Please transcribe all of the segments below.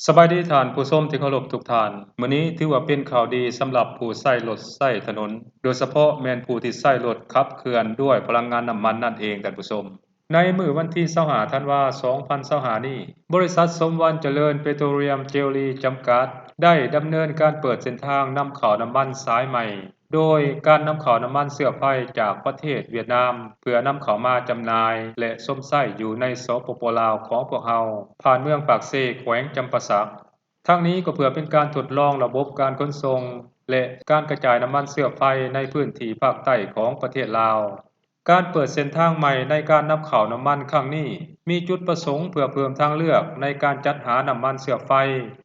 ສະບາຍດີທ່ານຜູ້ຊົມທີ່ເຄົາລົບທຸກທ່ານ. ມື້ນີ້ຖືວ່າເປັນຂ່າວດີສຳລັບຜູ້ໃຊ້ລົດໃຊ້ຖະໜົນ, ໂດຍສະເພາະແມ່ນຜູ້ທີ່ໃຊ້ລົດຂັບເຄື່ອນດ້ວຍພະລັງງານນ້ຳມັນນັ້ນເອງທ່ານຜູ້ຊົມ. ໃນມື້ວັນທີຊາວຫ້າ ທັນວາ ສອງພັນຊາວຫ້ານີ້, ບໍລິສັດສົມວັນຈະເລີນເປໂຕຣຽມເຈວລີຈຳກັດ ໄດ້ດຳເນີນການເປີດເສັ້ນທາງນຳເຂົ້ານ້ຳມັນສາຍໃໝ່ ໂດຍການນຳເຂົ້ານ້ຳມັນເຊື້ອໄຟຈາກປະເທດຫວຽດນາມ ເພື່ອນຳເຂົ້າມາຈຳໜ່າຍ ແລະ ຊົມໃຊ້ຢູ່ໃນ ສປປ ລາວ ຂອງພວກເຮົາ ຜ່ານເມືອງປາກເຊ ແຂວງຈຳປາສັກ. ທັງນີ້ກໍເພື່ອເປັນການທົດລອງລະບົບການຂົນສົ່ງ ແລະ ການກະຈາຍນ້ຳມັນເຊື້ອໄຟໃນພື້ນທີ່ພາກໃຕ້ຂອງປະເທດລາວ. ການເປີດເສັ້ນທາງໃໝ່ໃນການນຳເຂົ້ານ້ຳມັນຄັ້ງນີ້ ມີຈຸດປະສົງເພື່ອເພີ່ມທາງເລືອກໃນການຈັດຫານ້ຳມັນເຊື້ອໄຟ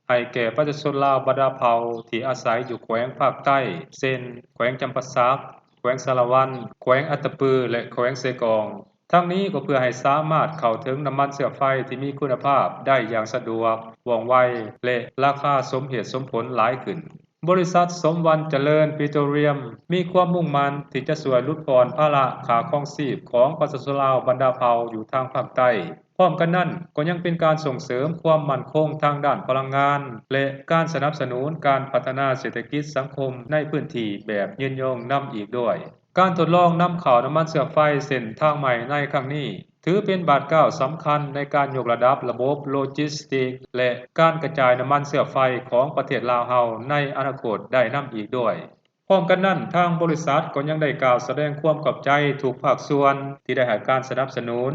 ໃຫ້ແກ່ປະຊາຊົນລາວບັນດາເຜົ່າທີ່ອາໄສຢູ່ແຂວງພາກໃຕ້ ເຊັ່ນ ແຂວງຈຳປາສັກ, ແຂວງສາລະວັນ, ແຂວງອັດຕະປື ແລະ ແຂວງເຊກອງ. ທັງນີ້ກໍເພື່ອໃຫ້ສາມາດເຂົ້າເຖິງນ້ຳມັນເຊື້ອໄຟທີ່ມີຄຸນນະພາບໄດ້ຢ່າງສະດວກ, ວ່ອງໄວ ແລະ ລາຄາສົມເຫດສົມຜົນຫຼາຍຂຶ້ນ. ບໍລິສັດສົມວັນຈະເລີນປີໂຕຣຽມ ມີຄວາມມຸ່ງໝັ້ນທີ່ຈະຊ່ວຍຫຼຸດຜ່ອນພາລະຄ່າຄອງຊີບຂອງປະຊາຊົນລາວບັນດາເຜົ່າຢູ່ທາງພາກໃຕ້. ພ້ອມກັນນັ້ນ, ກໍຍັງເປັນການສົ່ງເສີມຄວາມໝັ້ນຄົງທາງດ້ານພະລັງງານ ແລະ ການສະໜັບສະໜູນການພັດທະນາເສດຖະກິດສັງຄົມໃນພື້ນທີ່ແບບຍືນຍົງນຳອີກດ້ວຍ. ການທົດລອງນຳເຂົ້ານ້ຳມັນເຊື້ອໄຟເສັ້ນທາງໃໝ່ໃນຄັ້ງນີ້ ຖືເປັນບາດກ້າວສຳຄັນໃນການຍົກລະດັບລະບົບໂລຈິສຕິກ ແລະ ການກະຈາຍນ້ຳມັນເຊື້ອໄຟຂອງປະເທດລາວເຮົາໃນອະນາຄົດໄດ້ນຳອີກດ້ວຍ. ພ້ອມກັນນັ້ນ, ທາງບໍລິສັດກໍຍັງໄດ້ກ່າວສະແດງຄວາມຂອບໃຈທຸກພາກສ່ວນທີ່ໄດ້ໃຫ້ການສະໜັບສະໜູນ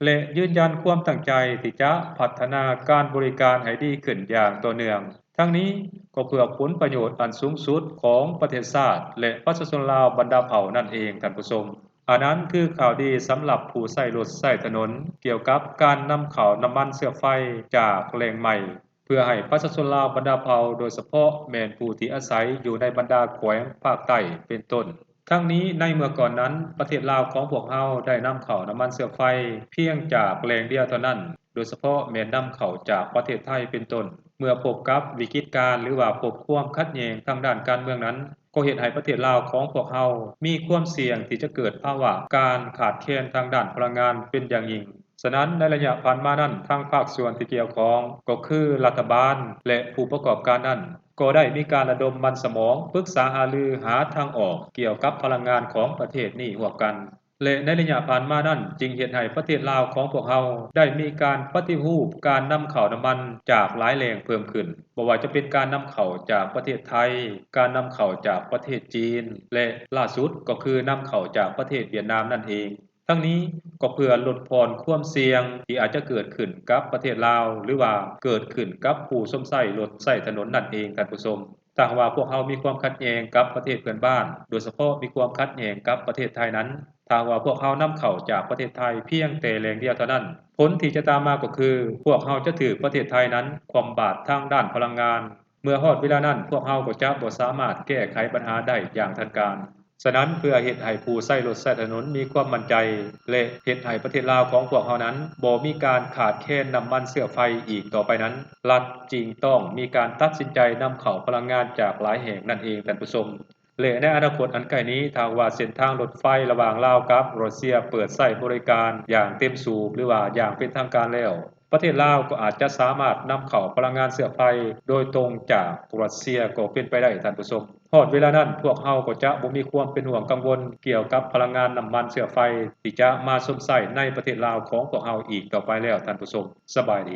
ແລະ ຢືນຢັນຄວາມຕັ້ງໃຈທີ່ຈະພັດທະນາການບໍລິການໃຫ້ດີຂຶ້ນຢ່າງຕໍ່ເນື່ອງ. ທັງນີ້ກໍເພື່ອຜົນປະໂຫຍດອັນສູງສຸດຂອງປະເທດຊາດ ແລະ ປະຊາຊົນລາວບັນດາເຜົ່ານັ້ນເອງ, ທ່ານຜູ້ຊົມ. ອັນນັ້ນຄືຂ່າວດີສຳລັບຜູ້ໃຊ້ລົດໃຊ້ຖະໜົນ ກ່ຽວກັບການນຳເຂົ້ານ້ຳມັນເຊື້ອໄຟຈາກແຫຼ່ງໃໝ່ ເພື່ອໃຫ້ປະຊາຊົນລາວບັນດາເຜົ່າ, ໂດຍສະເພາະແມ່ນຜູ້ທີ່ອາໄສຢູ່ໃນບັນດາແຂວງພາກໃຕ້ເປັນຕົ້ນ. ທັງນີ້, ໃນເມື່ອກ່ອນນັ້ນ, ປະເທດລາວຂອງພວກເຮົາໄດ້ນຳເຂົ້ານ້ຳມັນເຊື້ອໄຟພຽງຈາກແຫຼ່ງດຽວເທົ່ານັ້ນ, ໂດຍສະເພາະແມ່ນນຳເຂົ້າຈາກປະເທດໄທເປັນຕົ້ນ. ເມື່ອພົບກັບວິກິດການ ຫຼືວ່າພົບຄວາມຂັດແຍ່ງທາງດ້ານການເມືອງນັ້ນ, ກໍເຮັດໃຫ້ປະເທດລາວຂອງພວກເຮົາມີຄວາມສ່ຽງທີ່ຈະເກີດພາວະການຂາດແຄນທາງດ້ານພະລັງງານເປັນຢ່າງຍິ່ງ. ສະນັ້ນ, ໃນໄລຍະຜ່ານມານັ້ນ, ທາງພາກສ່ວນທີ່ກ່ຽວຂ້ອງ ກໍຄືລັດຖະບານ ແລະ ຜູ້ປະກອບການນັ້ນ ກໍໄດ້ມີການລະດົມມັນສະໝອງ ປຶກສາຫາລືຫາທາງອອກກ່ຽວກັບພະລັງງານຂອງປະເທດນີ້ຮ່ວມກັນ. ແລະ ໃນໄລຍະຜ່ານມານັ້ນ ຈຶ່ງເຮັດໃຫ້ປະເທດລາວຂອງພວກເຮົາໄດ້ມີການປະຕິຮູບການນຳເຂົ້ານ້ຳມັນຈາກຫຼາຍແຫຼ່ງເພີ່ມຂຶ້ນ, ບໍ່ວ່າຈະເປັນການນຳເຂົ້າຈາກປະເທດໄທ, ການນຳເຂົ້າຈາກປະເທດຈີນ ແລະ ລ່າສຸດກໍຄືນຳເຂົ້າຈາກປະເທດຫວຽດນາມນັ້ນເອງ. ທັງນີ້ກໍເພື່ອລົດຜ່ອນຄວາມສ່ຽງທີ່ອາດຈະເກີດຂຶ້ນກັບປະເທດລາວ ຫຼືວ່າເກີດຂຶ້ນກັບຜູ້ຊົມໃຊ້ລົດໃຊ້ຖະໜົນນັ້ນເອງ, ທ່ານຜູ້ຊົມ. ຖ້າຫາກວ່າພວກເຮົາມີຄວາມຂັດແຍ່ງກັບປະເທດເພື່ອນບ້ານ, ໂດຍສະເພາະມີຄວາມຂັດແຍ່ງກັບປະເທດໄທນັ້ນ, ຖ້າຫາກວ່າພວກເຮົານຳເຂົ້າຈາກປະເທດໄທພຽງແຕ່ແຫຼ່ງດຽວເທົ່ານັ້ນ, ຜົນທີ່ຈະຕາມມາກໍຄື ພວກເຮົາຈະຖືກປະເທດໄທນັ້ນຄວ່ຳບາດທາງດ້ານພະລັງງານ. ເມື່ອຮອດເວລານັ້ນ, ພວກເຮົາກໍຈະບໍ່ສາມາດແກ້ໄຂບັນຫາໄດ້ຢ່າງທັນການ. ສະນັ້ນ, ເພື່ອເຮັດໃຫ້ຜູ້ໃຊ້ລົດໃຊ້ຖະໜົນມີຄວາມໝັ້ນໃຈ ແລະ ເຮັດໃຫ້ປະເທດລາວຂອງພວກເຮົານັ້ນບໍ່ມີການຂາດແຄນນ້ຳມັນເຊື້ອໄຟອີກຕໍ່ໄປນັ້ນ, ລັດຈຶ່ງຕ້ອງມີການຕັດສິນໃຈນຳເຂົ້າພະລັງງານຈາກຫຼາຍແຫ່ງນັ້ນເອງ, ທ່ານຜູ້ຊົມ. ແລະ ໃນອະນາຄົດອັນໃກ້ນີ້, ຖ້າຫາກວ່າເສັ້ນທາງລົດໄຟລະຫວ່າງລາວກັບຣັດເຊຍເປີດໃຊ້ບໍລິການຢ່າງເຕັມສູບ ຫຼືວ່າຢ່າງເປັນທາງການແລ້ວ, ປະເທດລາວກໍອາດຈະສາມາດນຳເຂົ້າພະລັງງານເຊື້ອໄຟໂດຍຕົງຈາກຣັດເຊຍກໍເປັນໄປໄດ້, ທ່ານຜູ້ຊົມ. ຮອດເວລານັ້ນ, ພວກເຮົາກໍຈະບໍ່ມີຄວາມເປັນຫ່ວງກັງວົນກ່ຽວກັບພະລັງງານນ້ຳມັນເຊື້ອໄຟທີ່ຈະມາຊົມໃຊ້ໃນປະເທດລາວຂອງພວກເຮົາອີກຕໍ່ໄປແລ້ວ, ທ່ານຜູ້ຊົມ. ສະບາຍດີ.